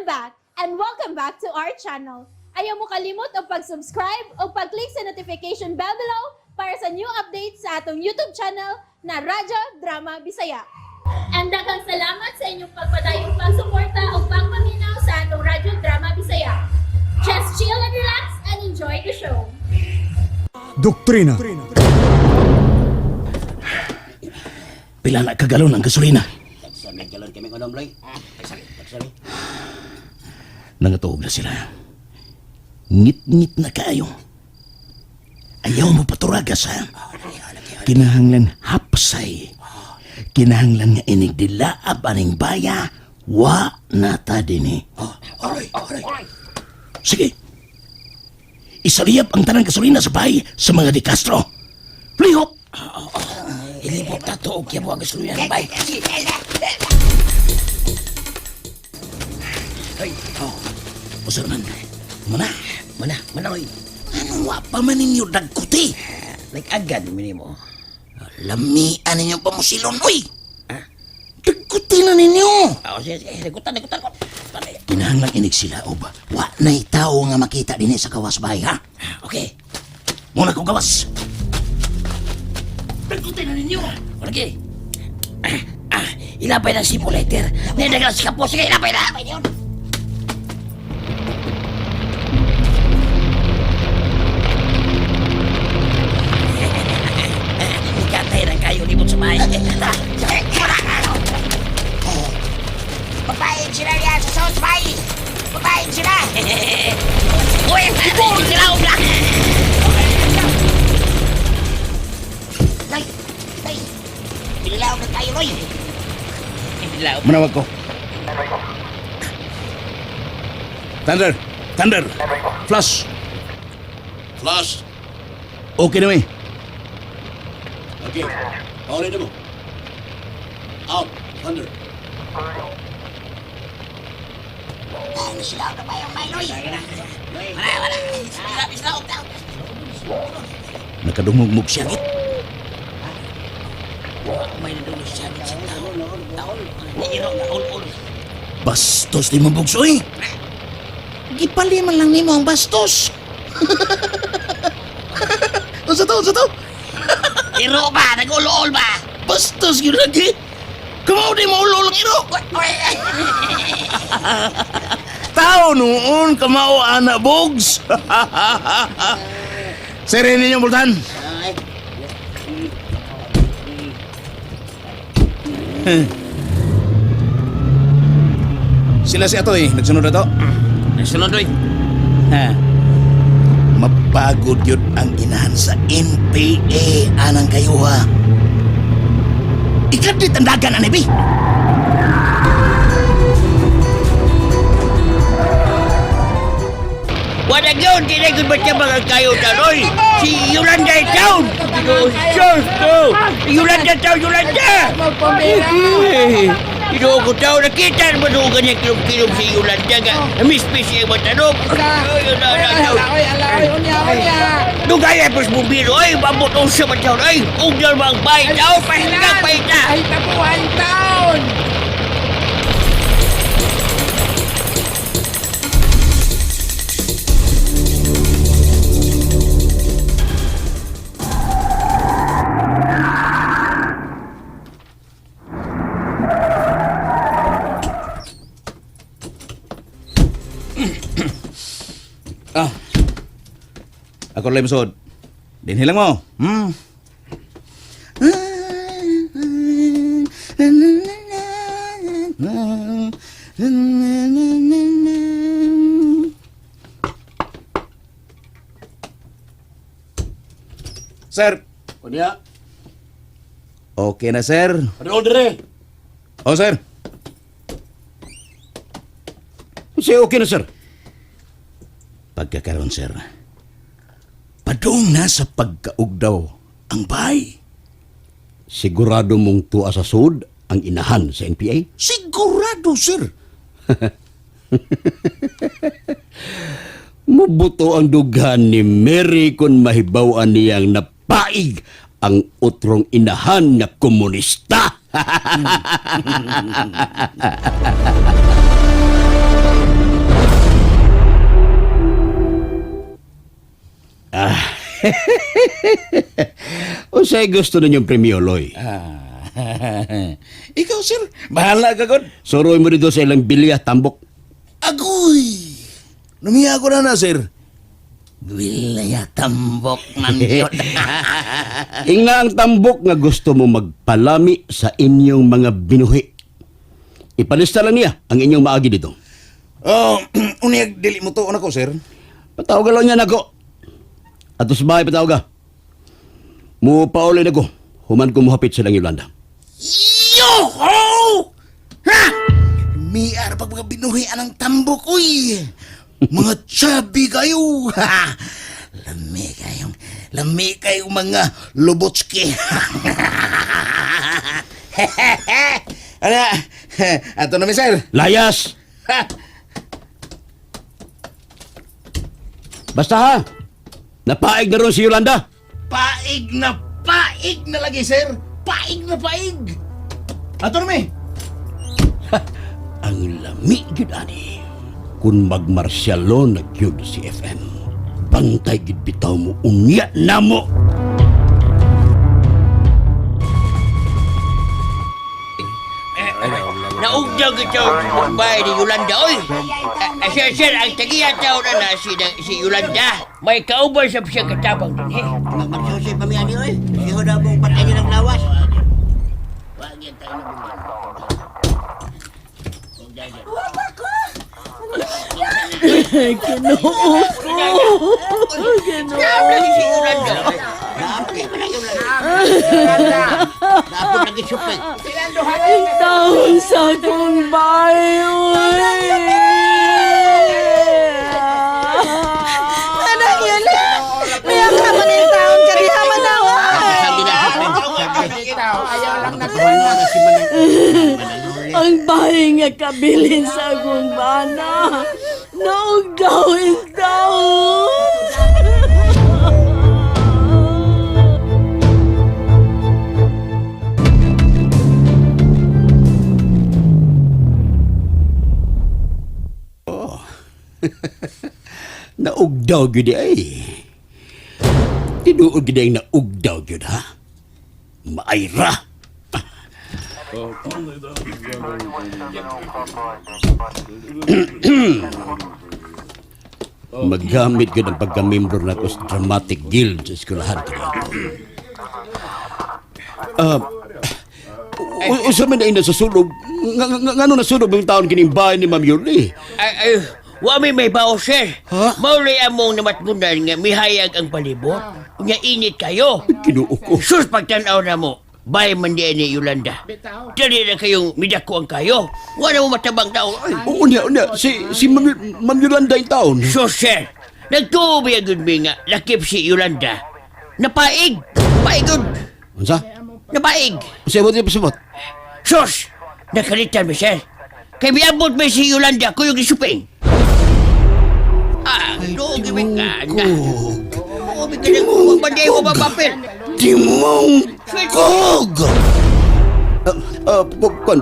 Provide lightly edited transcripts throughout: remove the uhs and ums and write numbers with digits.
I'm back and welcome back to our channel. Ayaw mo kalimot og pag-subscribe o pag-click sa notification bell below para sa new updates sa atong YouTube channel na Radyo Drama Bisaya. And daghang salamat sa inyong pagpadayong pagsuporta o pagpaminaw sa atong Radyo Drama Bisaya. Just chill and relax and enjoy the show. Doktrina. Pila na kagalon ang gasolina. Tagsa may galon kami unom, Loy. Tagsa, tagsa mi. Nangatuog na sila. Ngit-ngit na kaayo. Ayaw mo paturagas, ha? Kinahanglan hapsay. Kinahanglan nga inig dilaab aning baya. Wa na ta dinhi. Oh, aroy, aroy. Sige. Isaliyab ang tanang gasolina sa bahay sa mga Di Castro. Lihok! Ilibot na to, og kiyabo ang gasolina ng bay. Ay, Oh, usa naman. Muna. Mana, mana, Loy. Ano wa pa man ninyo dagkuti? Like agad, minimo. Lamian ninyo pamusilon, uy! Dagkuti na ninyo! Oh, sige, sige, nagutan, nagutan ko. Kinahanglan inig sila, ob. Wa na'y tao nga makita dinhi sa kawas bahay, ha? Okay. Muna kong gawas. Dagkuti na ninyo! Lagi. Ah, ilapay na si lighter. Nidagla si kapo. Sige, ilapay na. Ilapay yun. Ikatay ng kayo libot sa bahay. Babae sila niya sa sauce bay. Babae sila. Uy, sila ubla. Nay, nay. Pinilaw na tayo, Roy. Pinilaw. Manawag ko. Thunder! Thunder! Flash! Flash. Okay na, eh. Okay. Already mo. Out. Thunder. Ano sila na ba yung may, Roy? Wala, wala. Sila, sila, daw. Nakadungog siya, git. May nadulog siya sa tao. Tao. Niiro na ul-ul. Bastos ni mong bugsoy. Gipaliman lang nimo ang bastos. Unsa to, unsa to? Iro ba? Nag-ul-ul ba? Bastos gyud lagi. Kamao di mo ulol ang iro. Tao noon kamao ana bugs. Sir, ninyo bultan. Sila si Atoy, nagsunod na to. Nagsunod, Roy. Ha. Mapagod yun ang inahan sa NPA anang kayo ha. Ikadlit ang dagan ani bi. Wala yun, di na yun ba siya mga kayo na, Roy? Si Yolanda Town! Diyos ko! Yolanda Town, Yolanda! Ginoo ko tao, nakita naman doon kanya kilom-kilom si Yolanda nga. Namiss-miss siya matanong. Ay, Yolanda Town. Dugay ay pos bumbiro, ay, babot ang sa mataon, ay, ugdal bang bay tao, pahinga, pahinga. Ay, tapuhan taon! Ah. Ako lang sod. Dinhi lang mo. Sir. Unya. Okay na, sir. Ano dire? Oh, sir. Say okay na, sir. Pagkakaroon, sir. Padung na sa pagkaugdaw ang bahay. Sigurado mong tuwa sa sud ang inahan sa NPA? Sigurado, sir. Mubuto ang dughan ni Mary kung mahibaw-an niyang napaig ang utrong inahan na komunista. Ah. Unsay gusto ninyong premyo, Loy? Ah. Ikaw, sir. Bahala ka, God. Suroy mo dito sa ilang bilya, tambok. Agoy! Numiya ko na na, sir. Bilya tambok man yun. Ingna ang tambok nga gusto mo magpalami sa inyong mga binuhi. Ipalista lang niya ang inyong maagi dito. Oh, unyag dili mo to ko, sir. Patawagan lang niya nako. Ato sa bahay patawag ka. Mupaulin ako. Human ko muhapit silang Yolanda. Yoho! Ha! Miar pag mga binuhi anang tambok, uy! Mga chubby kayo! Ha! Lami kayong, lami kayong mga lubotski. Ano? Ato na, mi, sir. Layas! Ha! Basta ha! Napaig na ron si Yolanda. Paig na paig na lagi, sir. Paig na paig. Ato na, mi. Ang lami gyud ani. Kung magmarsyalo na gyud si FM. Bantay gyud bitaw mo unya na mo. Naugdaw kita bay ni Yolanda, oy. Ah, sir, sir, ang tagiya tao na na si, si Yolanda. May kauban sa siya katabang din, eh. Magsusay pa mi ani oy. Siho na mong patay ng lawas. Ginoo ko. Ginoo. Lagi si Yolanda. Naapit pa na Yolanda. Naapit lagi supay. Taon sa akong bayo. Anang yun Niya ka man yung taon ka diha man awa. Ang bahay nga kabilin sa akong bana. Naog daw in taon. Naugdaw gyud di ay. Tinuod gyud ay naugdaw gyud ha. Maayra. Maggamit gyud ang pagkamembro nako sa Dramatic Guild sa eskwelahan kaniadto. Ah, usa man ay nasusunog. Ngano nasunog ang taon kining bahay ni Ma'am Yuli? Ay, ay, wa may bao, sir. Ha? Maulay among namatbunan nga mihayag ang palibot. Nga init kayo. Kinuo ko. Sus, pagtanaw na mo, bay man di ni Yolanda. Dali na kayong midako ang kayo. Wala mo matabang tao. Ay. Oo niya, niya. Si Ma'am Yolanda yung taon. So, sir, nagtubi ang gud mi nga lakip si Yolanda. Napaig! Paigod! Unsa? Napaig! Unsa mo di pasabot? Sus! Nakalitan mi, sir. Kay miabot mi si Yolanda kuyog ni Suping. Ah, doon mi ka na. Oo, mi ka na. Mabanday ko ba papel? Timong kog! Kuan,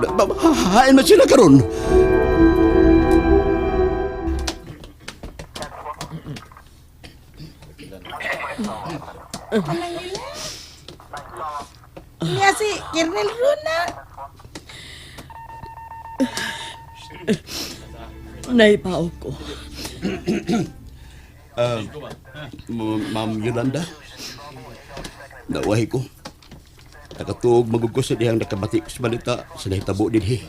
hain man sila karon. Niya si Colonel Runa. Naibaw ko. Ma'am Yolanda, nawahi ko. Nakatuog magugko sa dihang nakabati ko sa balita sa nahitabo dinhi.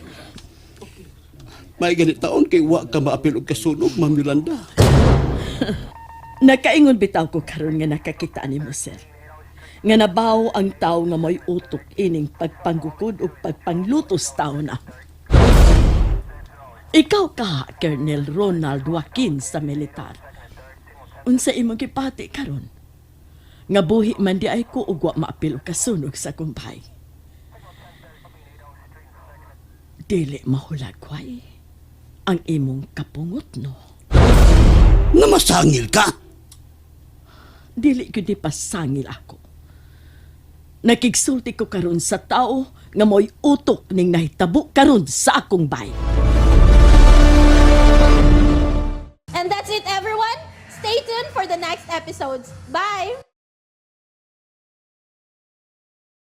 May ganit taon kay wa ka maapil og kasunog, Ma'am Yolanda. Nakaingon bitaw ko karon nga nakakita nimo sir. Nga nabaw ang tao nga mo'y utok ining pagpanggukod ug pagpanglutos tao na. Ikaw ka, Colonel Ronald Joaquin sa militar. Unsa imong gipati karon? Nga buhi man di ay ko ug wa maapil og kasunog sa kumpay. Dili mahulagway ang imong kapungot no. Namasangil ka! Dili gyud ni pasangil ako. Nakigsulti ko karon sa tao nga mo'y utok ning nahitabo karon sa akong bay. And that's it everyone. Stay tuned for the next episodes. Bye!